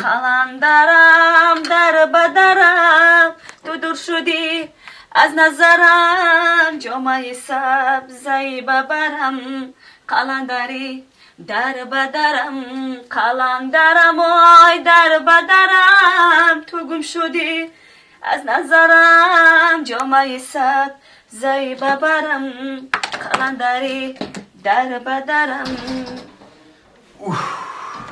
Қаландарам, дар ба дарам, ту дур шудӣ аз назарам, ҷомаи сабзаи ба барам, қаландарӣ дар ба дарам, қаландарам, ой дар ба дарам, ту гум шудӣ аз назарам, ҷомаи сабзаи ба барам, қаландарӣ дар ба дарам.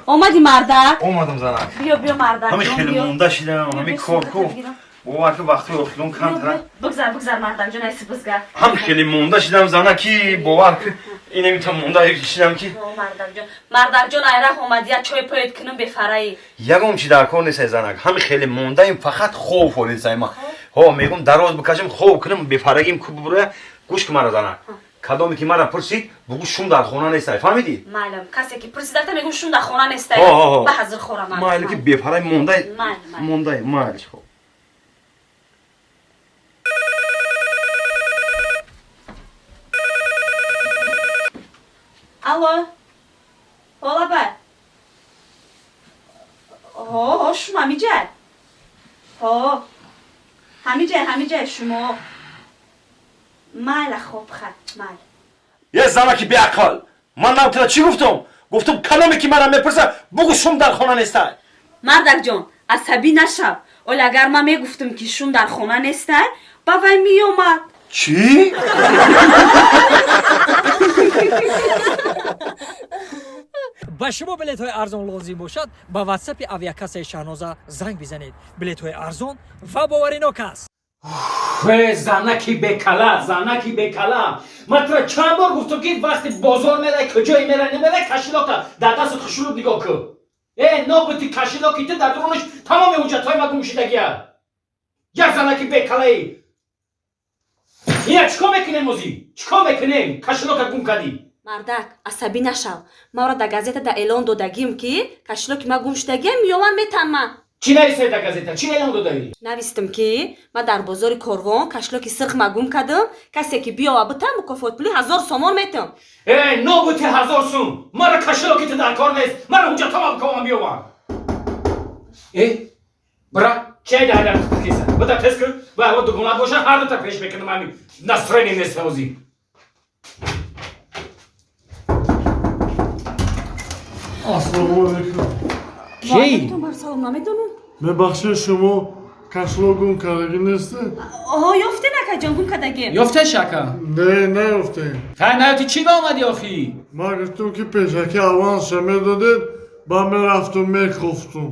Омадӣ, мардак? Омадам, занак. Биё, биё, мардак. Ҳами ҷон, хеле биё. Монда шидам, ҳами Биё, кор биё, ку. бигирам. Бовар ки вақти охирон камтара. Бигзар, бигзар, мардак ҷон, айси бизгар. Ҳам хеле монда шидам, зана, ки бовар ки инамита монда шидам ки. О, мардак ҷон, мардак ҷон, айрақ омадӣ, як чой поед кунам, бефараӣ. Ягон чи дар кор нестай, занак, ҳами хеле мондаим, фақат хоб фолисай ма. Ҳо, мегум дароз бикашам, хоб кунам, бефарагим ку бубуроя. Гӯш ки мара, занак, кадоме ки мара пурсид, бугӯ шум дар хона нестай, фаҳмидӣ? Майлам, касе ки пурсидакта, мегум шум дар хона нестай. Ҳо, ҳо, ҳо. Ба ҳазир хора, мардак. Майли, ки бефарай мондай. Майли, майли. Мондай, майли, хоб. Алло, ҳо, лабай, ҳо, ҳо, шумо ҳамиҷай, ҳо, ҳамиҷай, ҳамиҷай шумо, майла, хоб, хай, майла. Е, занаки беақл, ман нам тура чӣ гуфтам? Гуфтам, кадоме ки мара мепурса, бугӯ шум дар хона нестай. Мардакҷон, асабӣ нашав. Оле агар ман мегуфтам, ки шум дар хона нестай, ба вай меомад. Чӣ? Ба шумо билетҳои арзон лозим бошад, ба ватсапи авиакассаи Шаҳноза занг бизанед. Билетҳои арзон ва боваринок аст. Э, занаки бекала, занаки бекала, ман тура чанд бор гуфтам, ки вақти бозор мерай, куҷое мерай, намерай, кошелёка дар дастат хушрӯб нигоҳ кун. Э, нобути кошелёки ту, дар дурунаш тамоми ҳуҷҷатҳои ма гум шидагия. Як занаки бекалаи. Ина чӣ кор мекунем озӣ? Чӣ кор мекунем? Кошелёка гум кардӣ. Мардак, асабӣ нашав. Маро дар газета да эълон додагим, ки кошелёки ма гум шудагиам, меёвам, метанман. Чӣ нависай дар газета? Чӣ эълон додаӣ? Навистам, ки ман дар бозори Корвон кошелёки сирх ма гум кардам, касе ки биёва битам, мукофотпули 1000 сомон метам. Э, нобути 1000 сум! Мара кошелёки ту дар кор нест, мара ҳуҷҷатҳома бикомам, биёвам. Э, бира, чай дар киса буда, тез кун. Ва дугона боша, ҳар дута пеш мекунам. Ҳамин настроение нест ҳозир. Ассалому алайкум. Ки? Салом, намедонам. Мебахшед, шумо кошелёк гум кардагӣ нестед? Оҳо, ёфтен, акаҷон, гум кардагем. Ёфтеш, ака? Не, наёфтем. Хай, наёфти, чӣ ба омадӣ охӣ? Ман гуфтум, ки пешакӣ авансша медодед, ба мерафтум, мекофтум.